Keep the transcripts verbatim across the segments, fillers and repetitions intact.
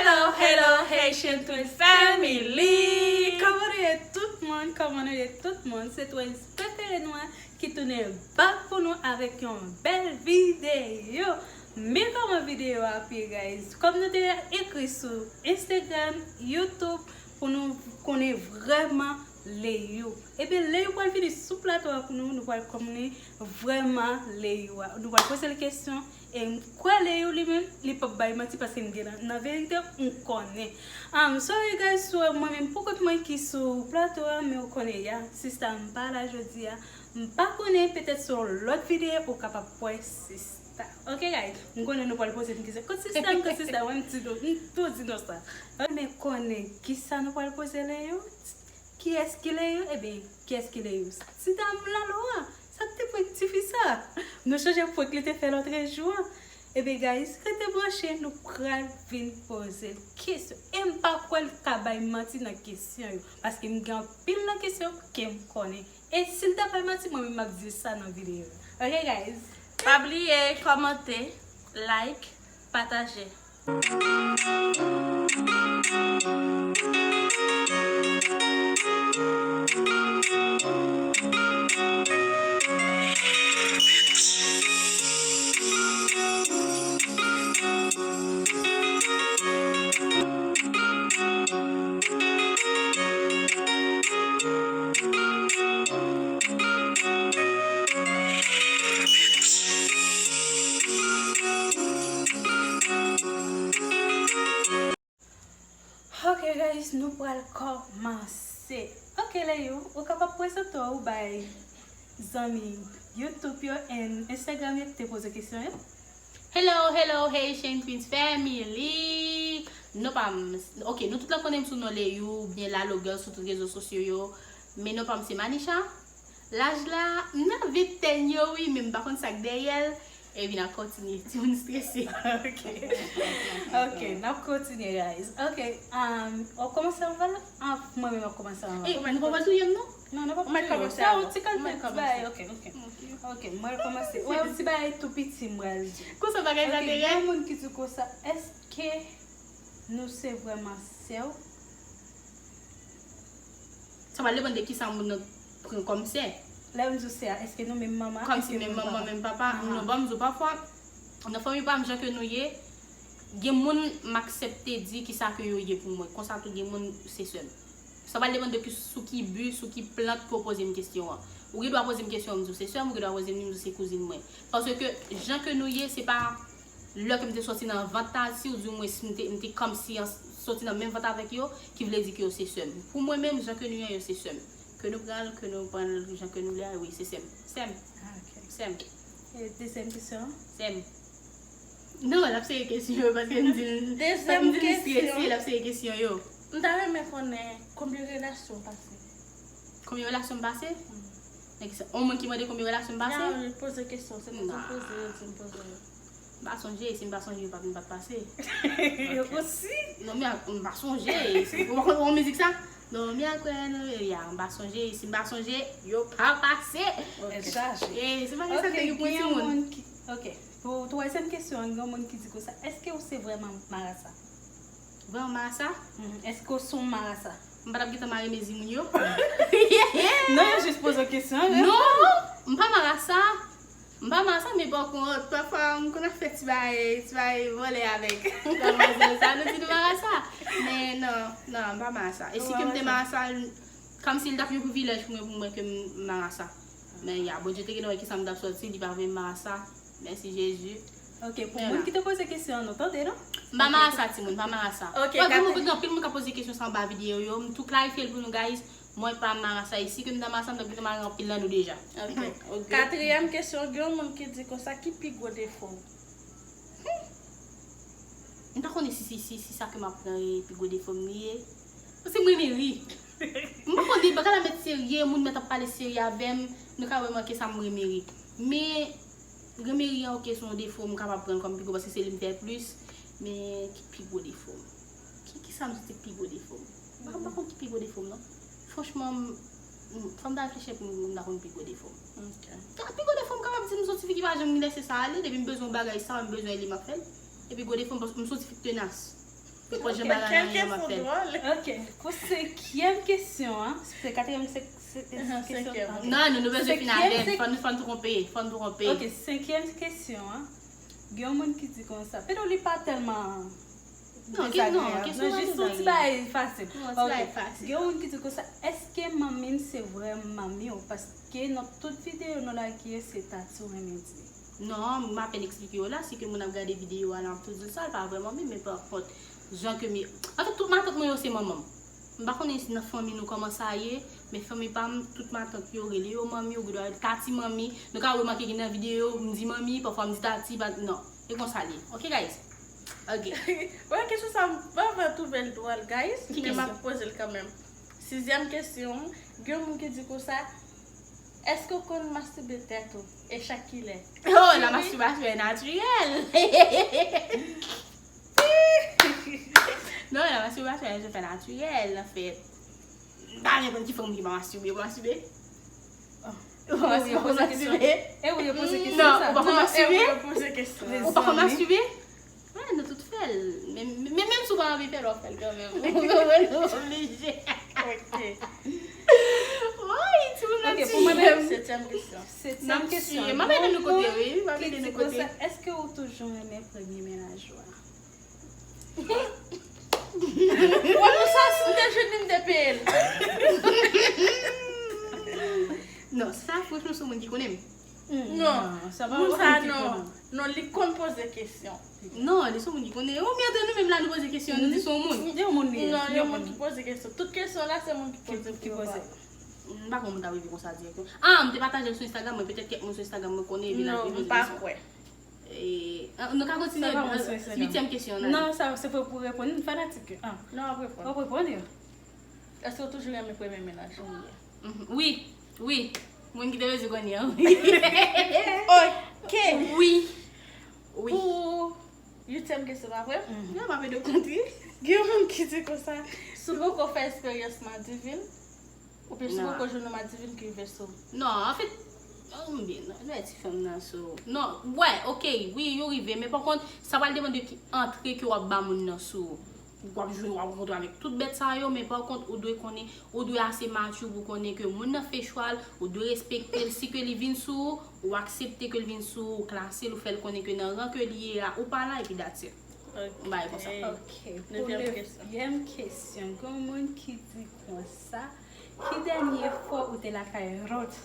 Hello, hello, Haitian Twins Family! Kòman nou ye tout moun? Kòman nou ye tout moun? Se twins prefere nou an ki tounen back pou nou avèk yon bèl videyo. Men kòman videyo a ap ye, guys? Kòm nou te ekri sou Instagram, YouTube, pou nou konnen vrèman Leyou. Ebyen, Leyou pral vini sou plato a pou nou, nou pral konnen vrèman Leyou a. Nou pral poze l kesyon, e m kwè Leyou li menm, li p ap bay manti paske m gen nan, nan verite, m konnen. Um, sorry guys, sou mwen menm pou kont mwen ki sou plato a, men ou konnen ya, sista m pa la jodi a. M pa konnen, petèt sou yon lòt videyo ou kapab wè sista. Ok guys, m konnen nou pral poze m kesyon. Kot sista m, kot sista m, m di nou, m tou di nou sa. Men konnen kisa nou pral poze Leyou? Kiyès ki Leyou? Ebyen, kiyès ki Leyou? Ti dam Lalo a. Sa k te prank tifi sa? Nou sonje prank li te fè lòtrejou an? Ebyen, guys, rete branche, nou pral vin poze l kesyon. E m pa kwè l ka bay manti nan kesyon yo, paske m gen anpil nan kesyon ke m konnen. E si l ta bay manti, mwen menm m ap di sa nan videyo. Ok, guys? Pa bliye kòmante, like, pataje. Ok, guys, nou pral kòmanse. Ok, Leyou, ou kapab prezante w bay zanmi YouTube yo and Instagram yo ki te poze kesyon yo? Hello, hello, Haitian Twins Family! Non pa m, ok, nou tout la konnen m sou non Leyou, oubyen Lalo Girl sou tout rezo sosyo yo. Men non pa m se Manisha. Laj la, m nan ventèn yo wi, men m pa konn sa k dèyè l. Epi n ap kontinye, timoun strese. Ok. Ok, n ap kontinye, guys. Ok, um, w ap kòmanse anvan l? Ah, mwen menm m ap kòmanse anvan l. E, nou pa pral touye m, non? Non, nou pa pral touye m. Sa yon ti kalite ti bagay. Ok, ok. Ok, mwen kòmanse. Wè, yon ti bagay tou piti, m pral di. Konsa bagay sa te ye? Ok, gen yon moun ki di konsa, èske nou se vrèman sè w? Sa pral depann de kisa moun nan pran kòm sè. Lè m di w sè a, èske nou menm manman? Kòmsi menm manman, menm papa? Non, ban m di w, pafwa, nan fanmi pa m, jan ke nou ye, gen moun m aksepte di kisa ke yo ye pou mwen. Konsa tou, gen moun se sè m. Sa pral depann de ki, sou ki bi, sou ki plant ke w poze m kesyon an. Ou gen dwa poze m kesyon an, m di w se sè m, ou gen dwa poze m li, m di w se kouzin mwen. Paske jan ke nou ye, se pa lè ke m te sòti nan vant la, si w di w mwen si m te, m te kòmsi an, sòti nan menm vant avèk yo, ki vle di ke yo se sè m. Pou mwen menm, jan ke nou ye, yo se sè m. Ke nou pran l, ke nou pran l jan ke nou vle a, wi, se sè m. Sè m. Ah, ok. Sè m. E dezyèm kesyon an? Sè m. Non, l ap sere kesyon yo, paske m di l, dezyèm kesyon. M di l strese, l ap sere kesyon yo. M ta renmen konnen konbyen relasyon w pase. Konbyen relasyon m pase? Hmm. Nèg sa, yon moun ki mande konbyen relasyon m pase? Ya, li poze kesyon, se pa m poze, yo di m poze yo. M pa sonje, si m pa sonje, yo pa vin pa t pase. Yo osi? Non, men m pa sonje. Ou pa konn yon mizik sa? Non, mi akwè, non, ya, m pa sonje, si m pa sonje, yo pa pase. Ok. Tèt chaje. E, se pa sa te gen pou timoun. Ok, gen yon moun ki, ok, pou twazyèm kesyon an, gen yon moun ki di konsa, èske w se vrèman marasa? Vrèman marasa? Mhm. Èske w se yon marasa? M pa t ap gentan mare mezi moun yo. Non, yo jis poze w kesyon, reponn. Non, m pa marasa. M pa marasa, men pankont, pafwa, m konn ap fè ti bagay, ti bagay vòlè avèk demwazèl sa, nou di nou marasa. Men non, non, m pa marasa. E si ke m te marasa, kòmsi l t ap yon privilèj pou mwen, pou mwen ke m marasa. Men ya, Bondye te gentan wè kisa m t ap sòti, li pa vle m marasa. Mèsi Jezi. Ok, pou moun ki te poze kesyon an, nou tande, non? M pa marasa, timoun, m pa marasa. Ok, wè, gen moun, gen anpil moun k ap poze kesyon sa anba videyo yo. M tou klarifye l pou nou, guys. Mwen pa marasa. E si ke m ta marasa, m t ap gentan mare anpil nan nou deja. Ok. Katriyèm kesyon, gen yon moun ki di konsa, ki pi gwo defo w? M pa konnen si, si, si, si sa ke m ap pran e pi gwo defo m li ye. Paske m renmen ri. M pa konnen, bagay la mèt serye, moun mèt ap pale serye avè m, nou ka remake sa m renmen ri. Men, renmen ri an, ok, se yon defo, m kapab pran l kòm pi gwo, paske se li m fè plis. Men, ki pi gwo defo m? Ki, ki sa m santi pi gwo defo m? M pa, m pa konn ki pi gwo defo m, non. Franchman, m, m, fò m ta reflechi pou m, m ta konn pi gwo defo m. Ok. Pi gwo defo m, m kapab di m se yon ti fi ki pa janm lese sa ale, depi m bezwen yon bagay sa, m bezwen li, m ap fè l. Epi gwo defo m, m se yon ti fi ki tenas. Ou pa janm bagay anyen, m ap fè l. Ok, pou senkyèm kesyon an, se katriyèm se- se- se- kesyon. Non, nou, nou bezwen fin avè l. Fò n, fò n twonpe, fò n twonpe. Ok, senkyèm kesyon an, gen yon moun ki di konsa, Pedro, li pa tèlman Non, ke- non, kesyon jis yon ti bagay fasil. Non, ti bagay fasil. Gen yon moun ki di konsa, èske manmi m se vrè manmi w? Paske nan tout videyo nou lage se tati w renmen di. Non, m apèn eksplike yo la, si ke moun ap gade videyo a la, m ap tou di l sa, l pa vrè manmi m, men pa kont, jan ke mi, anfèt, tout matant mwen yo se manman m. M pa konnen si nan fanmi nou kòman sa ye, men fanmi pa m, tout matant yo rele yo manmi, ou gen dwa tati manmi. Nou ka remake gen nan videyo, m di manmi, pafwa m di tati, pa, non. E konsa l ye. Ok, guys? Ok. Wè, kesyon sa, m pa vle twouve l dwòl, guys, men m ap poze l kanmenm. Sizyèm kesyon, gen yon moun ki di konsa, èske w konn mastibe tèt ou? E chak kilè? Oh, la masturbasyon est naturelle! Non, la masturbasyon est tout à fait naturelle, anfèt. M pa reponn ki fanm ki pa mastibe, ou mastibe? Ou pa mastibe? Ou pa mastibe? E ou yo poze kesyon sa. Non, ou pa konn mastibe? Yo poze kesyon. Ou pa konn mastibe? Wè, nou tout fè l. Men men- menm si w pa anvi fè l, w ap fè l kanmenm. Ou konprann? Ou oblije. Ok. Woy, timoun nan Ok, ti pou mwen jem. Setyèm kesyon. Setyèm kesyon. M ap ede nou kote, wi. M ap ede nou kote. Èske ou toujou renmen premye mennaj ou a? Wè nou sa, si m te jwenn li, m te peye l. Non, sa franchman se yon moun ki konnen m. Non, sa pa moun yon sa moun ki non. konnen. Non, li konn poze kesyon. Non, li se yon moun ki konnen. Ou mèt nou menm la nou poze kesyon, nou di se yon moun. Gen yon moun li ye. Non, Gen yon moun ki poze kesyon. Tout kesyon la se moun ki poze ki pou yo poze. M pa konn moun ta rive konsa direktman. Ah, m te pataje l sou Instagram, mwen petèt kèk moun sou Instagram mwen konnen epi la Non, rive m pa sou kwè. Eh, ah, nou ka kontinye Sa pa mwen sou Instagram. Uityèm kesyon la. Non, sa se pou pou reponn fanatik yo. Ah, Non, ap reponn. w ap reponn yo. Èske w toujou renmen premye mennaj ou? Mhm. Wi, wi. Moun ki te bezwen konnen an. Ok. Wi. Wi. Pou uityèm kesyon, pa vre? Yo, m ap ede w kontre. Gen yon moun ki di konsa, si w poko fè esperyans madivin, oubyen si w Non. Poko jwenn yon madivin ki rive sou ou. Non, anfèt, oh, m byen, non, nou wè ti fanm nan sou. Non, wè, ok, wi, yo rive, men pa kont, sa pral depann de ki antre ke w ap ba moun nan sou ou. W ap jwe, w ap rankontre avèk tout bèt sa yo, men pa kont, ou dwe konnen, ou dwe ase mature pou konnen ke moun nan fè chwa l, ou dwe respekte l, si ke li vin sou ou, ou aksepte ke l vin sou ou, ou klase l, ou fè l konnen ke nan ran ke li ye a, ou pa la, epi that's it. M bay konsa. Ok, pou nevyèm kesyon, gen yon moun ki di konsa, ki dènye fwa ou te lakay Ruth?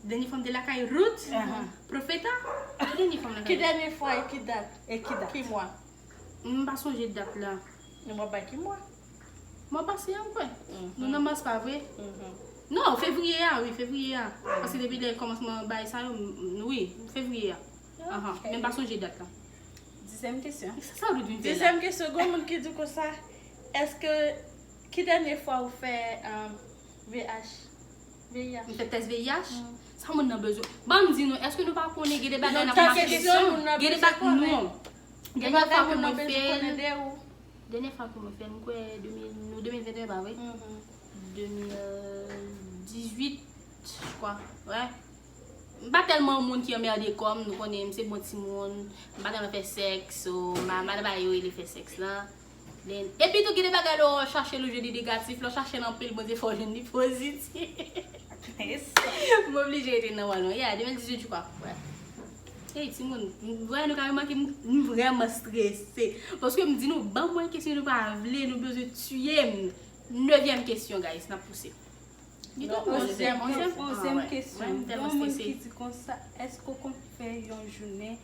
Dènye fwa m te lakay Ruth? Aha. Profeta? Ki dènye fwa m Ki lakay? Dènye fwa e ki dat? E ki dat? Ki mwa? M pa sonje dat la. Nou w ap bay ki mwa? Mwa pase an kwè. Mhm. Nou nan mas pa vre? Mhm. Non, fevriye a, wi, fevriye a. Paske depi lè kòmansman bay sa yo, m- m- wi, fevriye a. Aha, Ok. Men m pa sonje dat la. Dizyèm kesyon. Sa w vin fè la? Dizyèm kesyon, gen yon moun ki di konsa, èske, ki dènye fwa ou fè um, V H? V I H. M fè tès V I H? Mm. Sa moun nan bezwen. Ban m di nou, èske nou pa konnen gen de bagay n ap Sa mache? kesyon moun nan Gen de bezwen bagay, konnen. non. Gen Dènye fwa bagay ke moun nan mwen bezwen fè konnen l, de ou. dènye fwa ke mwen fè l, m kwè de mil, nou de mil venteyen pa vre? Mhm. De mil dizuit, je crois. Wè. M pa tèlman moun ki anmède kò m, nou konnen m se bon timoun, m pa tèlman fè sèks, so, ma- madan pa yo rele fè sèks lan. Then, epi tou, gen de bagay lè w chache l ou jwenn li negatif, lè w chache l anpil, Bondye fè w jwenn li pozitif. M oblije rete nan wòl mwen. Yeah, de mil dizuit, je crois. Wè. Hey, timoun, m- wè, nou ka remake m m vrèman strese. Paske m di nou, ban mwen kesyon nou pa vle, nou bezwen tiye m. Nevyèm kesyon, guys, n ap pouse. Li Non, tou poze. onzyèm, Onzyèm? Onzyèm Ah, wè. kesyon. Wè, m Gen tèlman yon moun strese. Ki di konsa, èske w konn fè yon jounen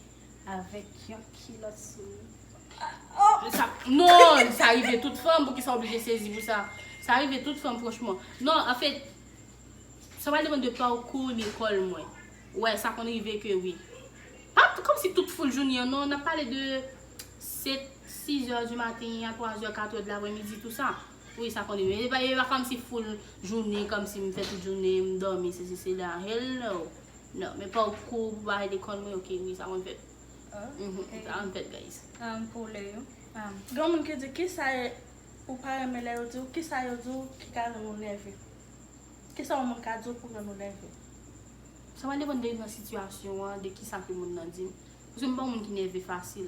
avèk yon kilòt sou ou? Sa, non, sa rive tout fanm, poukisa w oblije sezi pou sa? Sa rive tout fanm, franchman. Non, anfèt, sa pral depann de pakou lekòl mwen. Wè, sa konn rive ke wi. Pa t- kòmsi tout foul jounen an, non, n ap pale de sèt, sis è di maten a twa è, kat è de lapremidi, tou sa. Wi, sa konn rive. E pa, e pa kòmsi foul jounen, kòmsi m fè tout jounen, m dòmi, sesi, sela. Hell no. Non, men pakou pou bagay lekòl mwen, ok, wi, sa konn fèt. Mhm, sa konn fèt, guys. Um, pou lè yo. Um, Gen moun ki di, kisa e- ou pa renmen lè yo di w, kisa yo di w ki ka rann ou nève? Kisa yon moun ka di w pou rann ou nève? Sa va depann de nan sitiyasyon an, de kisa ke moun nan di m. Paske m pa yon moun ki nève fasil.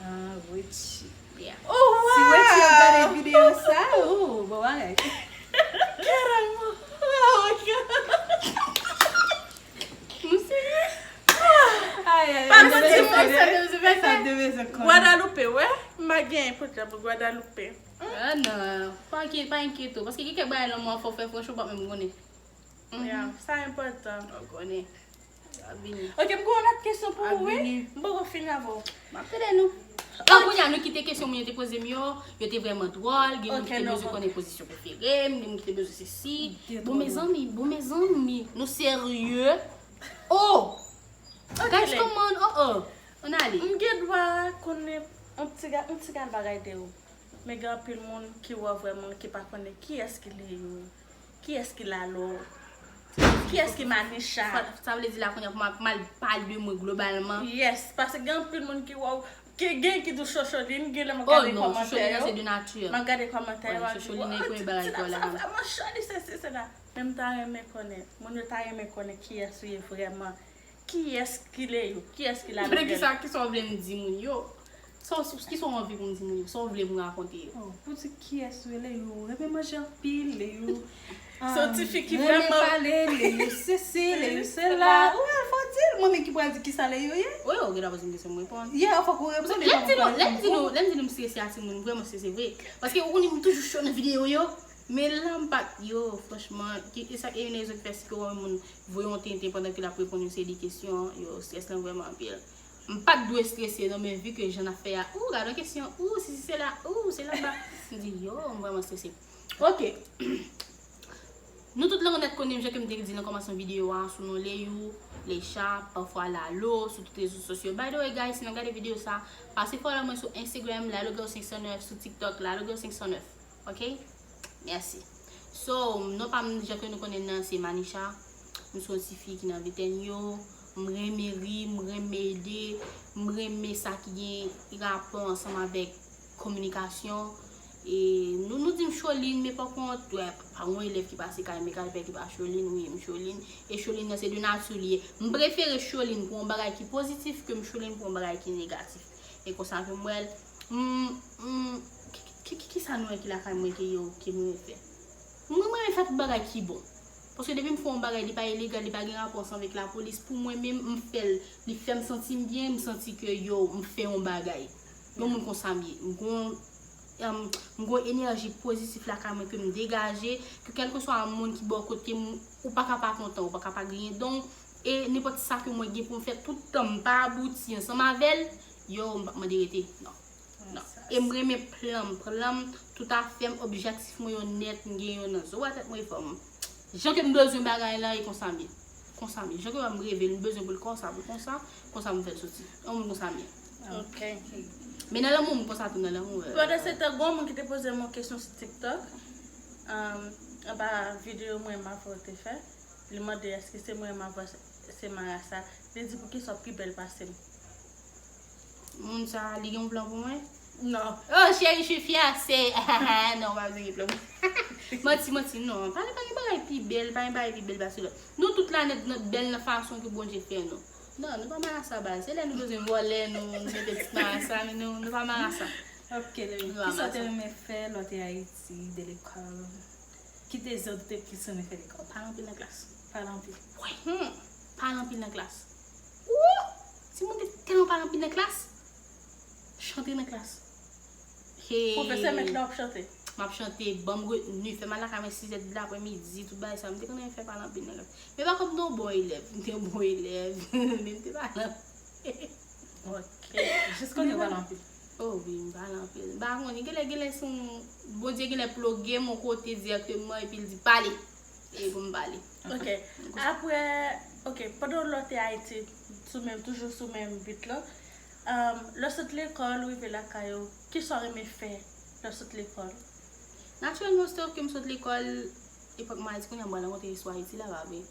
Ah, Richie. Yeah. Oh, Si Richie ap gade wow! Videyo sa, oh, bon bagay. Caramba! Oh my God! Nou serye? Ay, ay, Pa ay, manti, nou mwen, serye. sa te bezwen fè. Sa te bezwen konnen. Guadaloupe, wè. M pa gen pwoblèm pou Guadaloupe. Ah non, pa enkyete, pa enkyete w, paske gen kèk bagay nan mwen fò fè franchman w pa menm konnen. Yeah, sa enpòtan. Ou konnen. Sa vini. Ok, m gen yon lòt kesyon pou Ap ou, wi. vini. M poko fini avè w. M ap tande nou. Bon, kounye a nou kite kesyon moun yo te poze m yo, yo te vrèman dwòl, gen moun ki te bezwen konnen pozisyon prefere m, gen moun ki te bezwen sesi. Bon, mezanmi, bon, mezanmi, nou serye? Oh! Guys, come on, oh, oh. Ann ale. M gen dwa konnen yon ti ga- yon ti gad bagay de ou. Men gen anpil moun ki wè w vrèman ki pa konnen kiyès ki Leyou, kiyès ki Lalo, kiyès ki Manisha. Sa vle di la kounye a pou m ap mal pale de mwen globalman. Yes, paske gen anpil moun ki wè w, ki gen ki di w Chocholine, gen lè m ap Oh gade non, kòmantè Chocholine yo. se de nature. M ap gade kòmantè yo, Ouais, m ap di, Chocholine "Oh, gen premye bagay ti kò la. Vrèman choli, se si, se la." Men m ta renmen konnen, moun yo ta renmen konnen kiyès ou ye vrèman. Kiyès ki Leyou, kiyès ki Lalo. Ki sa, ki sa w vle m di moun yo? Sa w, ki sa w anvi pou m di moun yo? Sa w vle m rakonte yo? Oh, pou di kiyès ou ye Leyou, renmen manje anpil, Leyou. Se yon ti fi ki Renmen vrèman pale, Leyou sesi, Leyou sela. Ou wè, fò di l, mwen menm ki pral di kisa Leyou ye. Wi, ou gen dwa poze m kesyon, m reponn. Yeah, fòk ou reponn. Lè m di nou, lè m di nou, lè m di nou m strese a timoun, m vrèman strese vre. Paske ou konnen m toujou cho nan videyo yo. Men la m pa t, yo, franchman, ki, e sa, e youn nan rezon ki fè si ke w wè moun voye yon tenten pandan ke l ap reponn yon seri de kesyon, yo, strès lan vrèman anpil. M pa t dwe strese non, men vi ke jan n ap fè a, ou, gade yon kesyon, ou, si, si, se la, ou, se la ba. M di, yo, m vrèman strese. Ok. Nou tout la nèt konnen m, jan ke m te di nan kòmansman videyo a, sou non Leyou, Lecha, pafwa Lalo, sou tout rezo sosyo. By the way, guys, si n ap gade videyo sa, pase follow mwen sou Instagram, Lalo Girl senk san nèf, sou TikTok, Lalo Girl senk san nèf. Ok? Mèsi. So, non pa m, jan ke nou konnen nan, se Manisha. M se yon ti fi ki nan ventèn yo. M renmen ri, m renmen ede, m renmen sa ki gen rapò ansanm avèk kominikasyon. E nou, nou di m Choline, men pa kont, wè, pa yon elèv ki pase kay m, e ka fè ki pa Choline, wi, m Choline. E Choline nan se de nati li ye. M prefere Choline pou yon bagay ki pozitif ke m Choline pou yon bagay ki negatif. E konsa ke m wè l, m, m, ki, ki, ki, ki sa nou wè ki lakay mwen ke yo, ke mwen fè? Mwen, mwen renmen fè tout bagay ki bon. Paske depi m fè yon bagay, li pa ilegal, li pa gen rapò ansanm avèk lapolis, pou mwen menm, m fè l, li fè m santi m byen, m santi ke, yo, m fè yon bagay. Yon moun konsa m ye. M gon, em, m gon enèji pozitif lakay mwen ke m degaje, ke kèlkeswa moun ki bò kote m, ou pa ka pa kontan, ou pa ka pa griyen don, e nenpòt sa ke mwen gen pou m fè tout tan m pa abouti ansanm avè l, yo, m p ap mande rete, non. Non. E m renmen plan m, plan m, tout afè m, objektif mwen yo nèt, m gen yo nan zo a tèt mwen e fò m. Jan ke m bezwen bagay la, e konsa m ye. Konsa m ye. Jan ke m reve l, m bezwen pou l konsa, pou l konsa, konsa m fè l soti. Yon moun konsa m ye. Ok. Men nan lanmou, m konsa tou nan lanmou. Pandan se tan, gon moun ki te poze m yon kesyon sou TikTok. Um, anba videyo mwen m avè w te fè. Li mande èske se mwen m avè se marasa. Li di pou ki sa w pi bèl pase m. Moun sa, li gen yon plan pou mwen? Non. Oh, chérie, je suis fiancée. Non, pa gen plan pou mwen. Manti, manti, non. Pa gen, pa gen bagay pi bèl, pa gen bagay pi bèl pase lòt. Nou tout la nèt, nèt bèl nan fason ke Bondye fè nou. Non, nou pa marasa baz. Se lè nou bezwen vòlè, nou, nou mete ti marasa, men nou, nou pa marasa. Ok, Leyou. Kisa w te renmen fè lè w te Ayiti, de lekòl? Ki te zòt te plis renmen fè lekòl? Pale anpil nan klas. Pale anpil. Hmm, pale anpil nan klas. Wou! Timoun te tèlman pale anpil nan klas. Chante nan klas. Hey. Pwofesè mèt la w ap chante. M ap chante, ban m retni, fè m al lakay mwen sizè de lapremidi, tout bagay sa. M te konn renmen fè pale anpil nan klas. Men pa kont m te yon bon elèv. M te yon bon elèv. Men m te pale anpil. Ok. Jis konnen w pale anpil. Oh wi, m pale anpil. M pa konnen, genlè, genlè se yon, Bondye genlè ploge m yon kote dirèkteman epi l di pale. E pou m pale. Ok. Apre, ok, pandan lè w te Ayiti, sou menm, toujou sou menm bit la, um, lè w sot lekòl, ou rive lakay ou, kisa w renmen fè lè w sot lekòl? Natirèlman, osito ke m sot lekòl, epòk mwen Ayiti, kounye a m pral rankontre istwa Ayiti la, pa vre?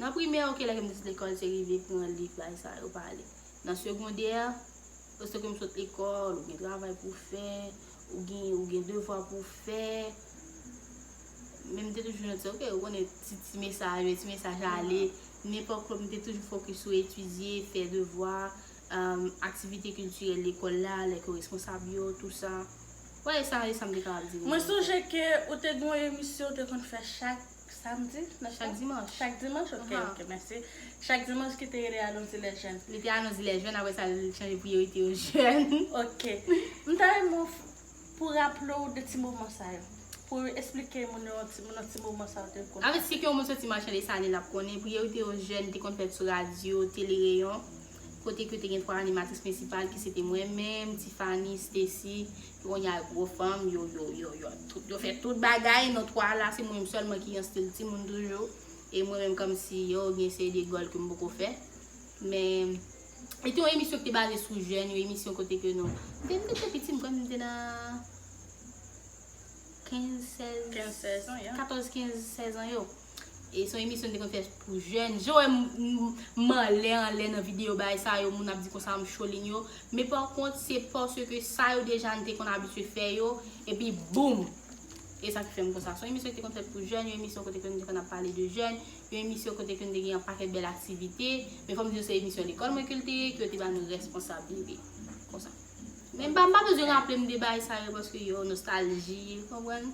Nan primè, ok, lè ke m te sot lekòl, se rive pran liv, bagay sa yo, pale. Nan segondè, osito ke m sot lekòl, ou gen travay pou w fè, ou gen, ou gen devwa pou w fè. Men m te toujou nan ti, ok, ou konnen ti, ti mesaj, ti mesaj ale. Men fòk m te toujou fokis sou etidye, fè devwa, um, aktivite kiltirèl lekòl la, lè ke responsab yo, tou sa. Wè, e sa, e sa m te kapab di. Mwen sonje ke ou te gen yon emisyon ou te konn fè chak samdi, nèspa? Chak dimanch. Chak dimanch, ok, Aha. Ok, mèsi. Chak dimanch ki te rele Allons-y les jeunes. Li te Allons-y les jeunes, apre sa, li chanje Priorité aux jeunes. Ok. M ta renmen w pou raple w de ti moman sa yo. Pou esplike moun yo ti, moun yo ti moman sa yo te konn. Avè si ke yon moun soti Machan Desalin, l ap konnen, Priorité aux jeunes te konn fèt sou radyo, Télé Rayon, kote ke te gen twa animatris prensipal ki se te mwen menm, Tiffany, Stacy, kounye a gwo fanm, yo, yo, yo, yo, tout, yo fè tout bagay, nou twa la, se mwen menm sèlman ki an stil timoun toujou. E mwen menm kòmsi yo gen seri de gòl ke m poko fè. Men, e te yon emisyon ki te baze sou jèn, yon emisyon kote ke nou. M te, m te, te piti, m kwè m te nan kenz, sèz, Kenz, sèz an, yeah. katòz, kenz, sèz an yo. E se yon emisyon m te konn fè pou jèn. Jan w wè m, m, m anlè, anlè nan videyo bagay sa yo, moun ap di konsa m cholin yo. Men pa kont, se paske sa yo deja n te konn abitye fè yo, epi boum! E sa ki fè m konsa. Se yon emisyon ki te konn fèt pou jèn, yon emisyon kote ke nou te konn ap pale de jèn, yon emisyon kote ke nou te gen yon pakèt bèl aktivite. Men fò m di nou se emisyon lekòl mwen ke l te ye, ke yo te ba nou responsabilite. Konsa. Men m pa, m pa bezwen raple m de bagay sa yo paske yo nostalji, ou konprann?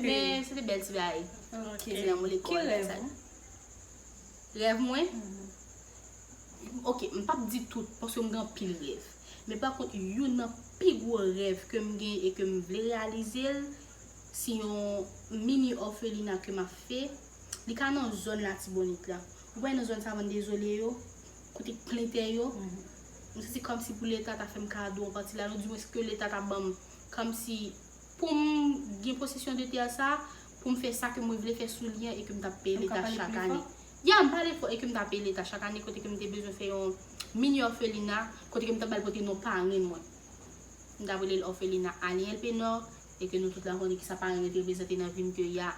Men se te bèl ti bagay. Ok. Se nan moun Ki lekòl rèv sa. Ou? Rèv mwen? Ok, m p ap di tout paske m gen anpil rèv. Men pa kont, youn nan pi gwo rèv ke m gen e ke m vle reyalize l, se yon mini òfelina ke m ap fè. Li ka nan zòn Latibonit la. Ou wè nan zòn Savann Dezole yo, kote k plen tè yo. M santi kòmsi pou Leta ta fè m kado yon pati la, nou di mwen ke Leta ta ban m kòmsi pou m gen posesyon de tè sa, pou m fè sa ke mwen vle fè sou li an e ke m t ap peye Leta chak ane. Ya, m pale fò e ke m t ap peye Leta chak ane kote ke m te bezwen fè yon mini òfelina, kote ke m t ap al pote non parenn mwen. M t ap rele l òfelina Annie Elpenor e ke nou tout la konnen kisa parenn mwen te reprezante nan vi m ke ya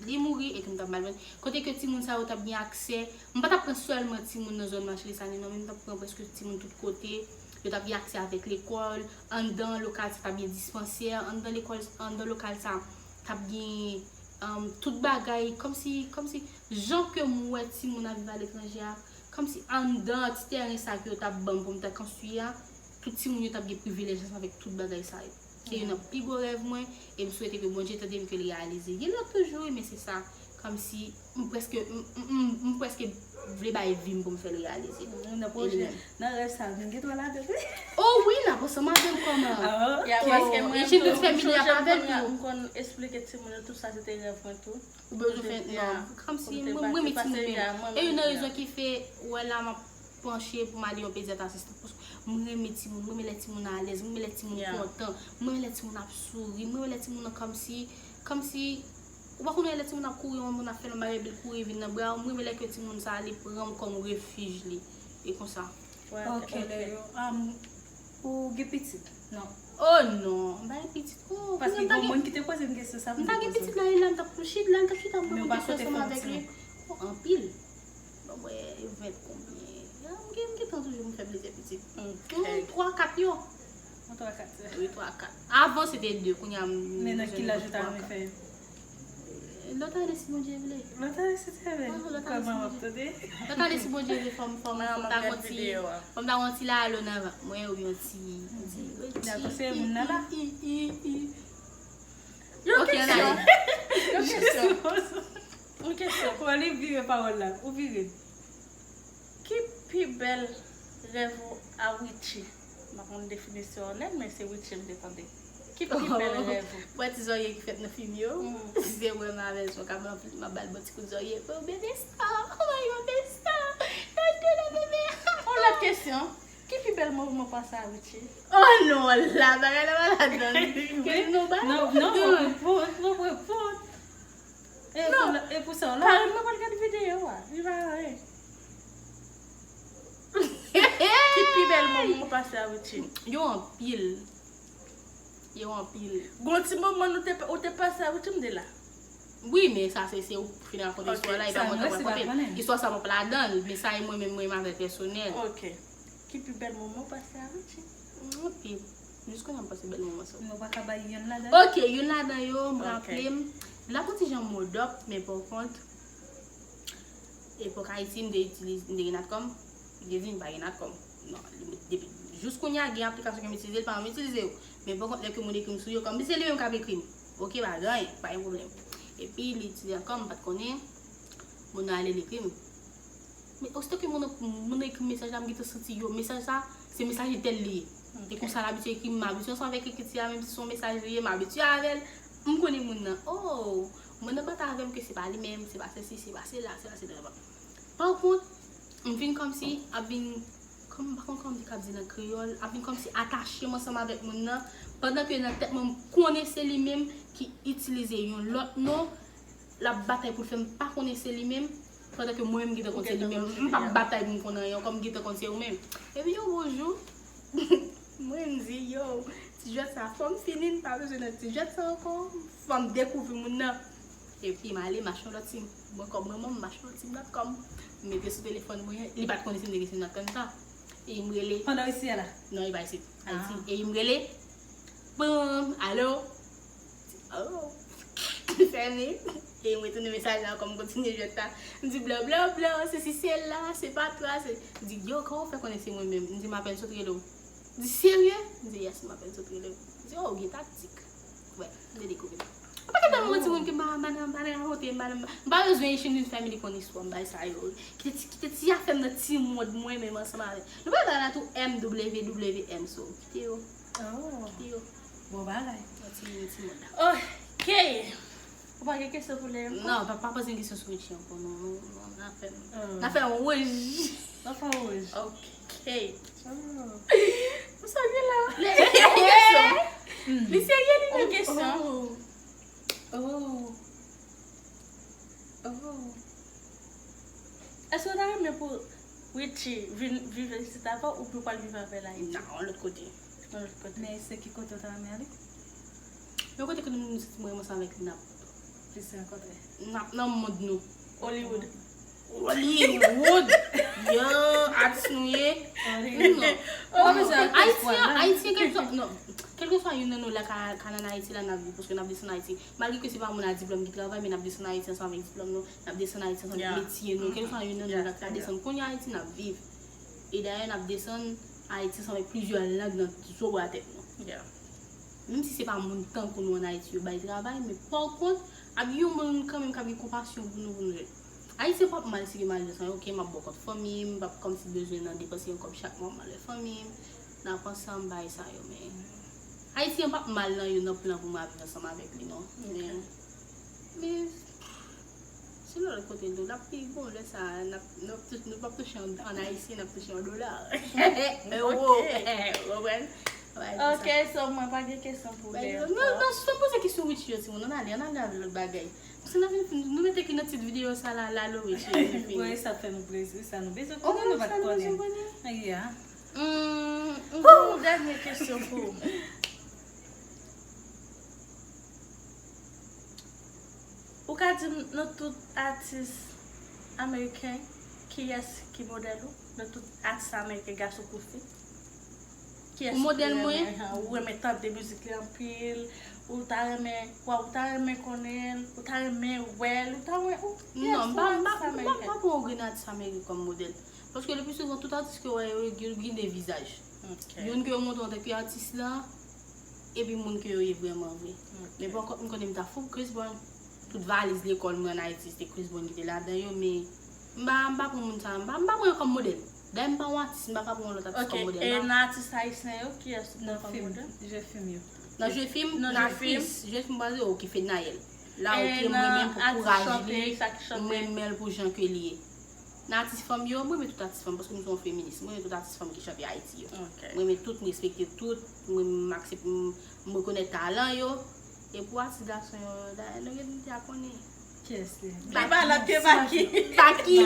li mouri e ke m t ap mal jwenn. Kote ke timoun sa yo t ap gen aksè, m pa t ap pran sèlman timoun nan zòn Mache Desalin non, men m t ap pran prèske timoun tout kote. Yo t ap gen aksè avèk lekòl, anndan lokal sa t ap gen dispansè, anndan lekòl, anndan lokal sa t ap gen um, tout bagay, kòmsi, kòmsi, jan ke m wè timoun ap viv aletranje a, kòmsi anndan ti tèren sa ke yo t ap ban m pou m ta konstwi a, tout timoun yo t ap gen privilèj ansanm avèk tout bagay sa yo. Se youn nan pi gwo rèv mwen, e m swete ke Bondye tande m ke l reyalize. Gen lòt toujou, wi, men se sa. Kòmsi, m prèske, m, m, m, m prèske vle bay vi m pou m fè l reyalize. Nan pwojè, nan rèv sa, nou gen dwa ladan tou. Oh wi, n ap ansanm avè m kòman? Ya, paske mwen, E Jezi fè milye ap avè l tou. M konn esplike timoun yo tout sa se te rèv mwen tou. Ou bezwen fè, non, kòmsi mwen, mwen renmen timoun, men e youn nan rezon ki fè, ou wè la, m ap panche pou m ale yon pedyat asistan. Paske mwen renmen timoun, mwen renmen lè timoun alèz, mwen renmen lè timoun kontan, mwen renmen lè timoun ap souri, mwen renmen lè timoun nan kòmsi, kòmsi, ou pa konnen lè timoun ap kouri, yon moun ap fè yon bagay, epi l kouri vin nan bra w, mwen renmen lè ke timoun sa, li pran m kòm refij li, e konsa. Ok, lè yo, um, ou gen pitit? Non. Oh non, m pa gen pitit. Oh, paske gen moun ki te poze m kesyon sa. M ta gen pitit la, e la, m t ap chita, la, m t ap chita, m pran kesyon ansanm avèk li. Oh, anpil. Bon, mwen, ven konbyen? Ya, m gen, m gen tan toujou, m fè plizyè pitit. Yon twa, kat yo. Yon twa, kat. Wi, twa, kat. Avan, se te de, kounye a, m. Men nan ki laj ou ta renmen fè yo? Lòt ane, si Bondye vle. Lòt ane, si Bondye vle. Kòman w ap tande? Lòt ane, si Bondye vle, fò m, fò m, fò m ta gon ti, fò m ta gon ti lalo nan vant mwen, oubyen yon ti, ti, ti. Dakò, se moun nan la. Ok, ann ale. Yon kesyon. Yon kesyon. Ou ale vire pawòl la. Ou vire. Ki pi bèl rèv ou a Richie? M pa konn definisyon an nèt, men se Richie m te tande. Ki pi bèl rèv ou? Wè ti zòrye ki fèt nan fim yo. Si se mwen m avè l, se yon ka ban anpil, m ap ba l bon ti kout zòrye. Oh, bebe star, oh my God, bebe star. Don't do that, bebe. Yon lòt kesyon. Ki pi bèl moman pase a Richie? Oh non, la bagay la pa ladan. Ke nou ba. Non, non, non, non, non. E pou, e pou sa w la. Parenn mwen pral gade videyo a. Li pa anyen. Ki pi bèl moman ou pase a Richie? Yo anpil. Yo anpil. Gon ti moman nou te, ou te pase a Richie, m te la. Wi, men sa se, se ou fin rakonte istwa la, e pa mwen k ap rakonte. Istwa sa m ap ladan l, men sa e mwen menm, mwen menm avè l pèsonèl. Ok. Ki pi bèl moman ou pase a Richie? Anpil. Jis kounye a m panse bèl moman sa. Men ou pa ka bay youn ladan? Ok, youn ladan yo, m raple m. L ap yon ti jan modòp, men pa kont, epòk Ayiti, m te itilize, m te gen Natcom. M te di m pa gen Natcom. Non, li met depi Jis kounye a, gen aplikasyon ke m itilize, li pa janm itilize yo. Men pa kont lè ke moun ekri m sou yo, kòm se li menm k ap ekri m. Oke, pa gen anyen, pa gen pwoblèm. Epi, li itilize ankò, m pa t konnen. Moun nan ale, li ekri m. Men osito ke moun nan, moun nan ekri m mesaj la, m gentan santi yo, mesaj sa, se mesaj entèl li ye. E konsa l abitye ekri m, m abitye ansanm avèk ekriti a, menm si se yon mesaj li ye, m abitye avè l. M konnen moun nan. Oh, moun nan pa t avè m ke se pa li menm, se pa sesi, se pa sela, se pa sela. Pa kont, m vin kòmsi, ap vin, kòm, m pa konn kòman m te ka di nan kreyòl, ap vin kòmsi atache m ansanm avèk moun nan, pandan ke nan tèt mwen, m konnen se li menm ki itilize yon lòt non, l ap batay pou l fè m pa konnen se li menm, pandan ke mwen menm m gentan konn se li menm. M p ap batay pou m konn anyen ankò, m gentan konn se ou menm. Epi yon bon jou, mwen m di, yo, ti jwèt sa, fò m fini, m pa bezwen nan ti jwèt sa ankò, fò m dekouvri moun nan. Epi m ale, m achte yon lòt sim. Mwen kòm mwen, mwen, m achte yon lòt sim dot com. M mete sou telefòn mwen, li pa t konnen si m te gen sim dot com sa. E m rele. Pandan w isit la? Non, li pa isit. Ayiti. E m rele. Bam! Alo? Oh. Fèmen. E m retounen mesaj la ankò, m kontinye jwèt la. M di, bla, bla, bla, sesi, sela, se pa twa, se. M di, yo, kòman w fè konnen se mwen menm? M di, m apèn sot rele w. M di, serye? M di, yes, m apèn sot rele w. M di, oh, ou gen taktik. Wè, m te dekouvri. Ou pa ka tèlman manti moun ke m pa, m pa nan, m pa nan rakonte, m pa nan, m pa bezwen Haitian News Family konn istwa m, bagay sa yo. Kite ti, kite ti afè m nan ti mond mwen menm ansanm avè. Nou pa la tou M W W M, so kite yo. Oh. Kite yo. Bon bagay. Nan ti, nan ti mond la. Ok. Ou pa gen kesyon pou lè yo? Non, pa, pa poze m kesyon sou Richie ankò, non, non, non, n a fè, n a fè wouj. N a fè wouj. Ok. Oh. M sonje la. Li serye li menm. Yon kesyon. Oh. Oh. Oh. Èske w ta renmen pou Richie vin viv isit avè w oubyen w pral viv avè l Ayiti? Non, yon lòt kote. Yon lòt kote. Men se ki kote w ta renmen ale? Yon kote ke nou, nou santi mwen, mwen ansanm avèk li n ap plis rankontre. N ap nan mond nou. Hollywood. Hollywood. Yo, atis nou ye. Hollywood. Non. Ayiti, Ayiti, kèlkeswa, non. Kèlkeswa youn nan nou la ka, ka nan Ayiti la, n ap viv, paske n ap desann Ayiti. Malgre ke se pa moun a diplòm ki travay, men n ap desann Ayiti ansanm avèk diplòm nou, n ap desann Ayiti ansanm avèk metye nou. Kèlkeswa youn nan nou la ka desann. Kounye a Ayiti n ap viv. E dayè, n ap desann Ayiti ansanm avèk plizyè lang nan zo a tèt nou. Menm si se pa moun tankou nou ann Ayiti yo bay travay, men pa kont, ap gen yon moun kanmenm k ap gen konpasyon pou nou, pou nou jwenn. Ayisyen p ap mal si gen mal de san yo, ok, m ap bò kont fanmi m, m p ap kòmsi bezwen nan depanse yon kòb chak mwa, m al wè fanmi m, n ap ansanm, bagay sa yo, men Ayisyen p ap mal nan youn nan plan pou m al viv ansanm avèk li, non. Men, men, se nan lòt kote l tou, l ap pi bon, lè sa a, n ap, n ap tou-, nou p ap touche an, an ayisyen, n ap touche an dola. Ewo. Ou konprann? Ok, so mwen pa gen kesyon pou lè. Non, non, si w poze kesyon Richie yo, timoun, ann ale, ann ale avè lòt bagay. Paske n ap vin, nou mete ki nan tit videyo sa la, Lalo Richie. Bon, e sa fè nou plezi, sa nou bezwen konnen, nou pa t konnen. Yeah. Hum, hum. Dènye kesyon pou ou. Ou ka di m, nan tout atis ameriken, kiyès ki modèl ou? Nan tout atis ameriken, gason kou fi? Kiyès ou renmen? Ou renmen tande mizik li anpil? Ou ta renmen, ou ta renmen konnen l? Ou ta renmen wè l? Ou ta renmen, ou, kiyès? Non, m pa, m pa, m pa, m pa pran yon grenn atis ameriken kòm modèl. Paske le pli souvan, tout atis ke w wè yo, yo gen de vizaj. Youn ke yo montre w antanke atis la, epi moun ke yo ye vrèman vre. Men pa kont, m konnen m ta fou pou Chris Brown. Tout valiz lekòl mwen ann Ayiti, se te Chris Brown ki te ladan yo, men m pa, m pa pran moun sa, m pa, m pa pran yo kòm modèl. Dayè, m pa yon atis, m pa ka pran yon lòt atis kòm modèl la. Ok, e nan atis ayisyen yo, kiyès ou pran kòm modèl? Nan je fim yo. Nan je fim, nan aktris, je fim, m pa di, ok, Fednaelle. La, ok, m renmen l pou kouraj li, m renmen l pou jan ke li ye. Nan atis fanm yo, mwen renmen tout atis fanm, paske mwen se yon feminis. Mwen renmen tout atis fanm ki chante Ayiti yo. Mwen renmen tout, mwen respekte tout, mwen, mwen aksepte, mwen, mwen rekonèt talan yo. E pou atis gason yo, dayè, nou gen, nou deja konnen. Kiyès li? Li pa lòt ke Baky. Baky.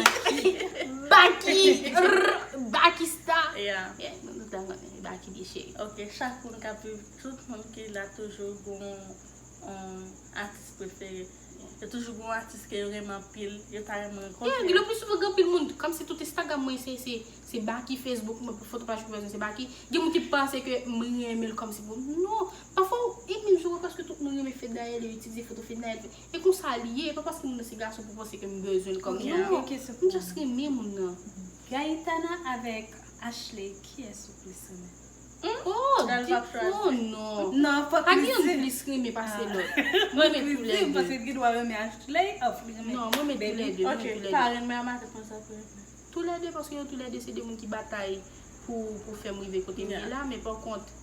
Baky. Rrr, Baky Star. Yeah. Yeah, nou, nou deja konnen, Baky byen cheri. Ok, chak moun k ap viv, tout moun ki la toujou gon yon atis prefere. Yo toujou gen yon atis ke yo renmen anpil, yo ta renmen rankontre. Yeah, le pli souvan gen anpil moun, kòmsi tout Instagram mwen se, se, se Baky, Facebook mwen, pou foto paj pou bezwen se Baky. Gen moun ki panse ke mwen renmen l kòmsi pou, non, pafwa, e menm jan prèske tout moun renmen Fednaelle, yo itilize foto Fednaelle. E konsa li ye, e pa paske moun nan se gason pou panse ke m bezwen l kòm, non, m just renmen moun nan. Gaetana avèk Ashley, kiyès ou plis renmen? Oh, Dal di pa chwazi. Oh non. Non, fòk Pa gen youn plis renmen pase lòt. Mwen renmen tou lè de. Paske gen dwa renmen Ashley, oh, fòk renmen Non, mwen renmen tou lè de. Mwen renmen tou lè de. Karen mwen a maten konsa pou renmen. Tou lè de, paske yo tou lè de se de moun ki batay pou, pou fè m rive kote m ye la, men pa kont,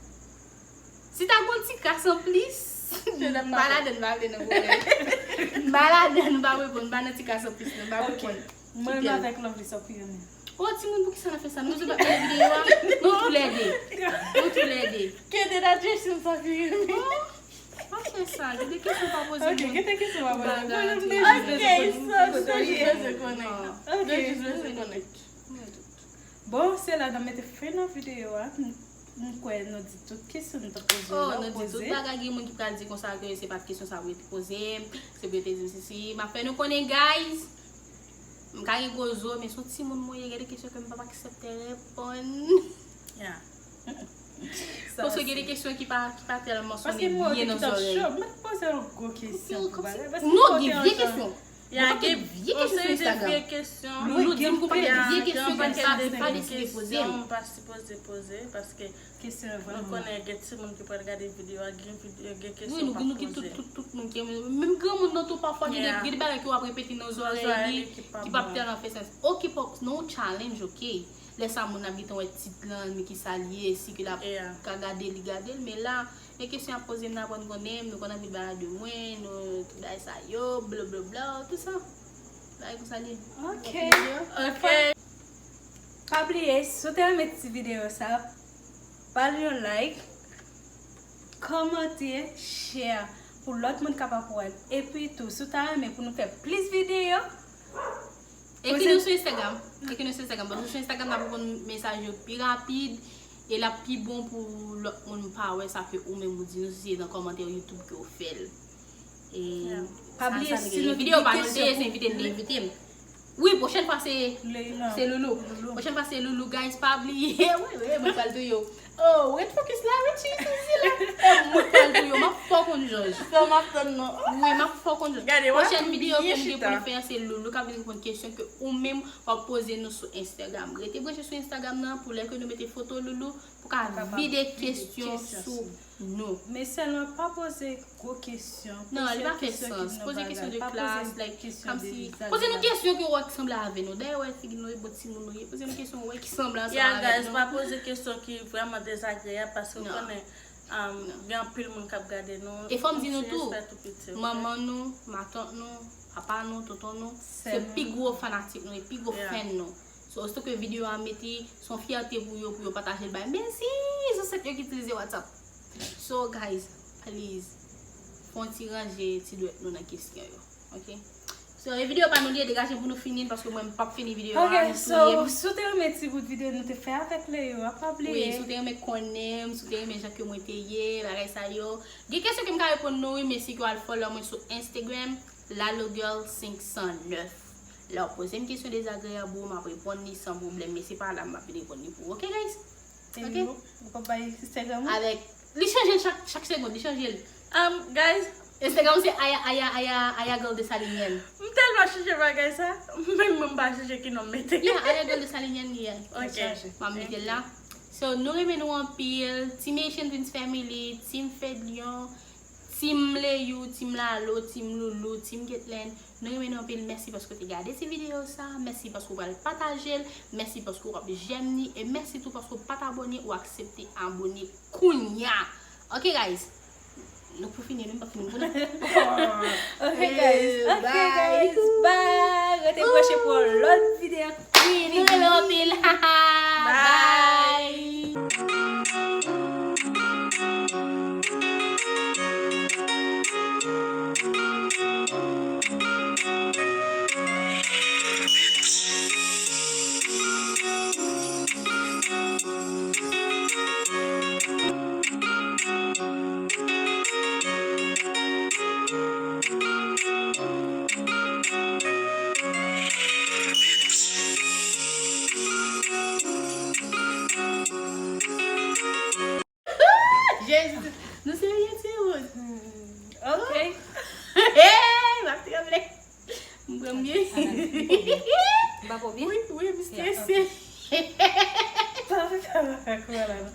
si ta gon ti kas an plis, m pa ladann, m pa vle nan pwoblèm. M pa ladann, m pa reponn, m pa nan ti kas an plis, non, m pa reponn. Mwen menm avèk Lovely sa pou renmen. Oh, timoun, poukisa n ap fè sa? Nou bezwen bat nan videyo a. Nou tou lè de. Nou tou lè de. Kite nan Jason sa pou renmen. Oh, pa fè sa. Gen de kesyon pa poze Ok, moun. Gen de kesyon pa poze. Bagay, Ok, so, so, jis bezwen konnen. Ok, jis bezwen konnen. Bon, se la n ap mete fen nan videyo a. M kwè nou di tout kesyon nou te poze yo. Oh, nou di tout bagay. Gen moun ki pral di konsa ke se pa t kesyon sa pou yo te poze m, se pou yo te di m sesi. M ap fè nou konnen, guys. M ka gen gwo zo, men se yon timoun mwen ye, gen de kesyon ke m p ap aksepte reponn. Yeah. Paske gen de kesyon ki pa, ki pa tèlman sonnen byen nan zòrèy. Mwen poze yon gwo kesyon pou bagay. Non, gen vye kesyon. Ya, gen vye kesyon sou Instagram. Vye kesyon. Loulou di m gon pakèt vye kesyon ke m pa, m pa deside poze m. M pa sipoze poze, paske nou konnen gen timoun ki pral gade videyo a, gen videyo, gen kesyon pa poze. Wi, nou, nou gen tout, tout, tout moun ki, menm granmoun nan tou pafwa, gen de, gen de bagay ke w ap repete nan zòrèy li, ki p ap tèlman fè sans. Ok, pa, nan yon challenge, ok. Lè sa moun ap gentan wè tit lan, men ki sa l ye, si ke l ap ka gade li, gade l, men la, e kesyon y ap poze m nan aprann konnen m, nou konn anpil bagay de mwen, nou, tout bagay sa yo, blablabla, tout sa. Bagay konsa l ye. Ok. Ok. Pa bliye, si w te renmen ti videyo sa, ba l yon like, kòmante, share, pou lòt moun kapab wè l. Epi tou, si w ta renmen pou nou fè plis videyo, Ekri nou sou Instagram. Ekri nou sou Instagram. Paske sou Instagram, n ap reponn mesaj yo pi rapid. E l ap pi bon pou lòt moun pa wè sa ke ou menm ou di nou, si se nan kòmantè YouTube ke w fè l. E pa bliye, si nou gen videyo pa nou te ye, se envite n te envite m. Wi, pwochèn fwa se, se Loulou. Pwochèn fwa se Loulou, guys, pa bliye. Wi, wi, mwen pral touye w. Oh, ret fokis la, ret sou sezi la. Oh, mwen pral touye w, m ap fè w konn jòj. Sa m ap tann non. Wi, m ap fè w konn jòj. Pwochèn videyo ke m gen pou n fè a, se Loulou k ap vin reponn kesyon ke ou menm w ap poze nou sou Instagram. Rete branche sou Instagram nan pou lè ke nou mete foto Loulou, pou ka vide kesyon sou nou. Men sèlman pa poze gwo kesyon. Non, li pa fè sans. Poze kesyon de klas, like, kòmsi, poze nou kesyon ke w wè ki sanble avè nou. Dayè, w wè figi nou, e bon timoun nou ye. Poze nou kesyon w wè ki sanble ansanm avèk nou. Yeah, guys, pa poze kesyon ki vrèman dezagreyab, paske w konnen, um, gen anpil moun k ap gade nou. E fò m di nou tou, manman nou, matant nou, papa nou, tonton nou, se pi gwo fanatik nou, e pi gwo fan nou. So, osito ke videyo a mete, se yon fyète pou yo, pou yo pataje l bay. Mèsi, zansèt yo ki itilize WhatsApp. So, guys, please, fè yon ti ranje ti dwèt nou nan kesyon yo. Ok? So, e videyo pa nou li ye, degaje pou nou fini l, paske mwen, m p ap fini videyo a, nou touye m. Ok, so, si w te renmen ti bout videyo nou te fè avèk Leo a, pa bliye. Wi, si w te renmen konnen m, si w te renmen jan ke mwen te ye, bagay sa yo. Gen kesyon ke m ka reponn nou, wi, men si ke w al follow mwen sou Instagram, Lalo Girl senk san nèf. Lè w poze m kesyon dezagreyab ou, m ap reponn li san pwoblèm, men se pa la m ap vin reponn li pou ou. Ok, guys? Ok? Ou p ap bay Instagram ou? Avèk, li chanje l chak, chak segonn, li chanje l. Um, guys. Instagram se Aya, Aya, Aya, Aya Girl Dessalinienne. M tèlman chanje bagay sa, menm mwen m pa chanje ki non m mete. Yeah, Aya Girl Dessalinienne li ye. Ok. M ap mete l la. So, nou renmen nou anpil. Team Haitian Dreams Family, Team Fedlion, Team Leyou, Team Lalo, Team Loulou, Team Getlen. Nou renmen nou anpil. Mèsi paske w te gade ti videyo sa. Mèsi paske w pral pataje l. Mèsi paske w ap j'aime ni. E mèsi tou paske w pa t abòne, ou aksepte abòne kounya. Ok, guys. Nou pou fini, nou pa fini pou la. Ok, guys. Ok, guys. Bye. Rete branche pou yon lòt videyo. Wi, nou renmen w anpil. Bye. Jezi, nou serye, timoun? Ok. Hey, m ap tranble. M pran byen. M pa twò byen? Wi, wi, m strese. Sa fè sa m pa fè kou la non.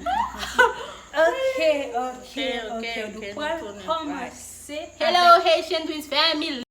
Kòmanse. Hello, Haitian Twins Family!